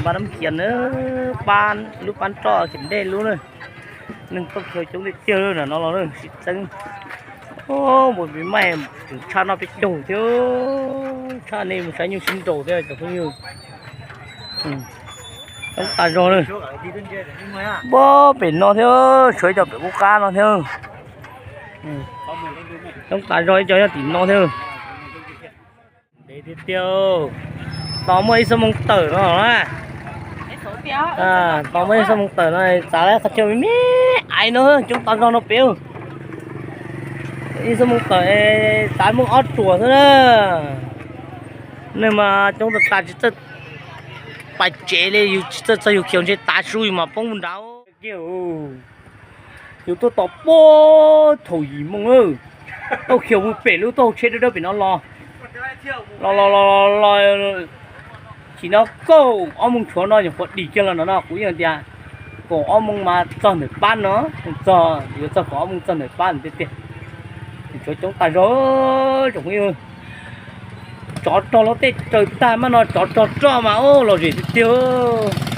Pab Nab Hias na, pab lub pab roj Khiav Dej lub na. Neeg tuaj khiav coob tiag tiag na no los na, sib txeeb. Mus pib maij tseem tshaj noj peb caug thiab, tshaj nej mus saib nyuj sib nraus thiab cov phooj ywg. Coob tas zog na. Pab pem no thiab, tshuav ib co pem qub qab no thiab. Coob tas zog ib co nyob tim no thiab. Ntev tiag tiag, tos muaj ib xuab moos tawm no na. Tos muaj ib xuab moos tawm no, txav lawv qhov chaw me me ais no, coob tas zog no pem. Ib xuab moos tawm, txav muaj ob ruam xwb na. Neeg mas coob tas tas tsis txawj pais tsev li, yus tsis txawj txog yus khiav ntshe tav su yus mas poob nrad. Yus tuaj tos puag thaum yim moo, tuaj khiav mus pem lub taub hau tsheb dawb dawb pem no los, los los los los, tsis no kaum ob moo tshuav no nyuam qhuav dim kiag los no no, kuv yeej tias kaum ob moo mas txog ntawm pab no, txog yuav txog kaum ob moo txog ntawm pab tiag tiag. Tshuav coob tas zog, tsoom phooj ywg. Tsov rog los tej raws tag maj no, tsov rog roj mas ub lom zem tiag tiag.